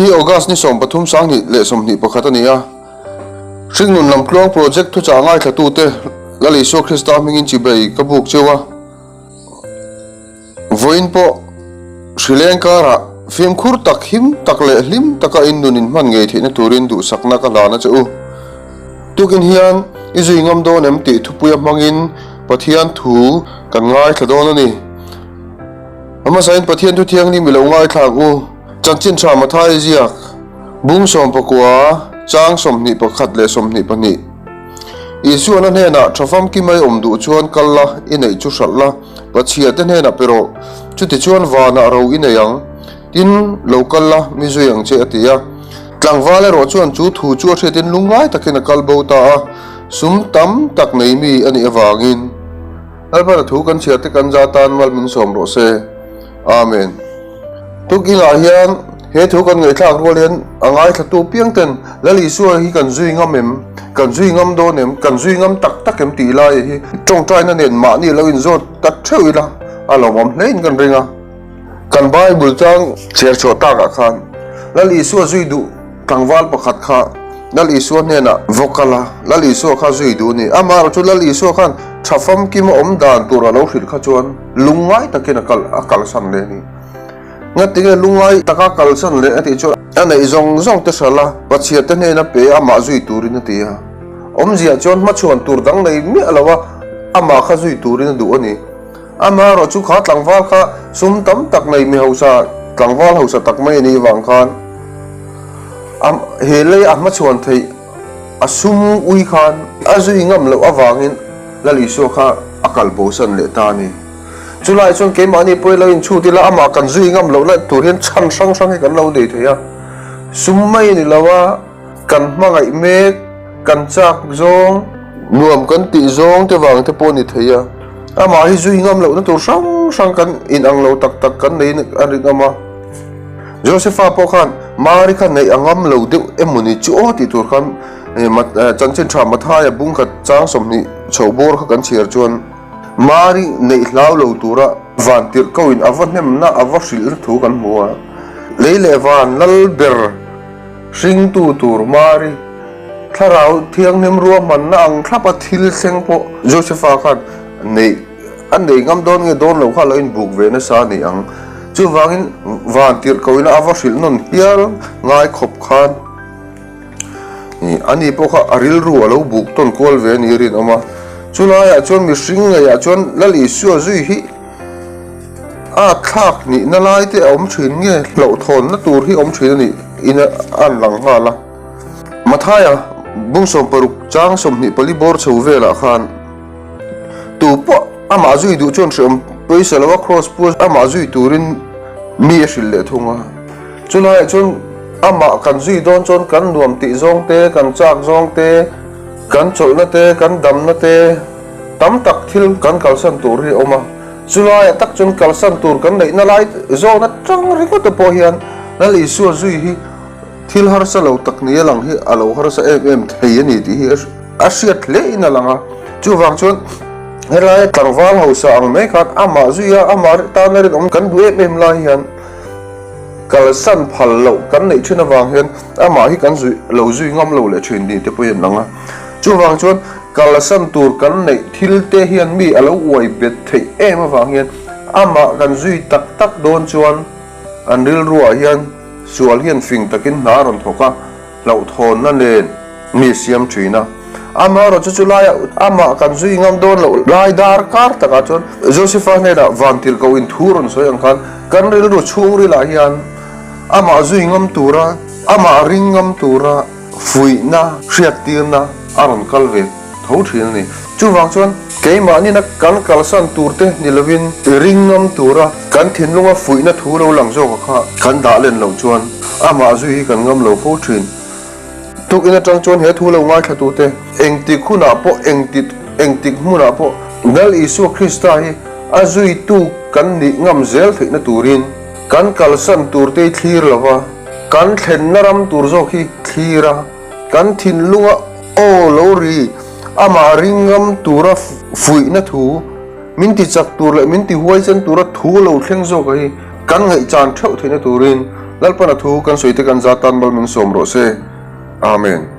hi August ni 13 2021 a ni a. Hringnun lamtluang project thuchah ngaithlatute Lal Isua Krista hmingin chibei ka buk cheu a. Vawiin pawh hrileng karah fimkhur tak, him tak leh hlim taka in nun in hman ngei theihna turin duhsakna ka hlan a che u. Tukin hian i zui ngam dawn em tih thupuia hmangin Pathian thu kan ngaithla dawn a ni. A hmasain Pathian thu thianghlim i lo ngaithla ang u. Chanchin tha Mathai ziak, Bung 19, chang 21 leh 22. Isuan a hnenah tha famkim ai awm duh chuan kal la, i neih chu hralh la, Pachhia te hnenah pe rawh, chutichuan vanah ro i nei ang. Tin, lo kal la, mi zui ang che a ti a. Tlangval erawh chuan chu thu chu a hriatin lungngai takin a kal bo ta a, sum tam tak nei mi a nih avangin. Lalpana thu kan chhiar te kan za tan mal min sawm rawh se. Amen. Tukinah hian he thu kan ngaihthlak rual hian a ngaithlatu piang ten Lal Isua hi kan zui ngam em? Kan zui ngam dawn em? Kan zui ngam tak tak em tih lai hi tawngtaina nen mahni lo inzawt tak theuh ila a lawmawm hlein kan ring a. Kan Bible chang chhiar chhuah takah khan Lal Isua zui duh tlangval pakhat kha Lal Isua hnenah va kal a, Lal Isua kha zui duh a ni. Amaherawh chu Lal Isua khan tha famkima awm dan tur a lo hrilh kha chuan lungngai takin a kal a kalsan leh a ni. Ngatinge lungngai taka kalsan leh a tih chuan a neih zawng zawng te hralh a, Pathiante hnena pe a amah zui turin a ti a. Awmziah chuan hmachhuan tur dang nei miah lo a, amah kha zui turin a duh a ni. Amaherawh chu kha tlangval kha sum tam tak nei mi hausa, tlangval hausa tak mai a nih vang khan a he lei a hmachhuan theih a sum ui khan a zui ngam loh avangin Lal Isua kha a kal bosan leh ta a ni. Chulai chuan keimahni pawh i lo inchhut ila amah kan zui ngam loh na tur hian chhan hrang hrang hi kan lo nei thei a, sum mai a ni lo a. Kan hmangaih mek, kan chak zawng, nuam kan tih zawng te vang te pawh a ni thei a. Amah hi zui ngam lohna tur hrang hrang kan inang lo tak tak kan neiin a ri ngam a. Josepha pawh khan Mari kha neih a ngam lo deuh emaw ni chu aw tih tur khan chanchin tha Mathaia bung khat chang 20 chhoh bawr kha kan chhiar chuan Mari neih hlau lo tura van tirh koin a va hnemna a va hrilhna thu kan hmu a. Lei leh van lal ber Hringtu tur Mari, Thlarau Thianghlim ruahmanna ang thlapa thil thleng pawh Josepha khan neih a nei ngam dawn nge dawn lo kha a lo inbuk ve nasa a ni ang. Chuvangin van tirh koina a va hrilh nawn hial ngai khawp khan ani pawh kha a rilru a lo buk tawn kual ve a ni rinawm a. Chulaiah chuan mihring ngeiah chuan Lal Isua zui hi A thlak nihna lai te a awm thin nge hlauhthawnna tur hi awm thin a nih in a an lang nghal a. Mathaia bung 60 chang 24 bawr chho velah khan tu pawh amah zui duh chuan hreawm pawisa lo a kraws pu amah zui turin mi a hrilh leh thung a. Chulaiah chuan amah kan zui dawn chuan kan nuam tih zawng te, kan chak zawng te, kan chawlhna te, kan damna te, Tam tak thil kan kalsan tur hi a awm a, chulaiah tak chuan kalsan tur kan neihna lai zawn atang ringawt te pawh hian Lal Isua zui hi thil harsa lo tak ni a lang hi a lo harsa em em thei a ni tih hi a hriat hle in a lang a. Chuvang chuan helaia tlangval hausa ang mai khan amah zui a, amah tana rinawm kan duh em em lai hian kalsan phal loh kan neih thin avang hian amah hi kan zui lo zui ngam lo leh thin ni te pawhin an lang a. Chuvang chuan kalsan tur kan neih thil te hian mi a lo uai bet theih em avang hian amah kan zui tak tak dawn chuan an rilruah hian sual hian fing takin hna a rawn thawk a, hlauhthawnna nen mi siam thin a. Amaherawh chu chulaiah amah kan zui ngam dawn loh lai dar kar takah chuan Josepha hnenah vantirhkoh in thu rawn sawi ang khan kan rilru chhungrilah hian amah zui ngam tura, amah ring ngam tura, Fuihna, hriattirna a rawn kal ve tho thin a ni. Chuvang chuan keimahni-na kan kalsan tur te ni lovin ring ngam tura kan thinlunga fuihna thu lo lang zawka kha kan dah len loh chuan amah zui hi kan ngam lo fo thin. Tukin atang chuan he thu lo ngaithlatute engtik hunah pawh engtik engtik hmunah pawh Lal Isua Krista hi a zuitu kan nih ngam zel theihna turin kan kalsan turte hi thlir lova, Kan thlenna ram tur zawk hi thlir a, kan thinlunga aw lo ri, amah ring ngam tura fuihna thu, min ti chak tur leh min ti huaisen tura thu lo thleng zawk hi kan ngaihchan theuh theihna turin. Lalpan a thu kan sawi te kan za tan mal min sawm rawh se. Amen.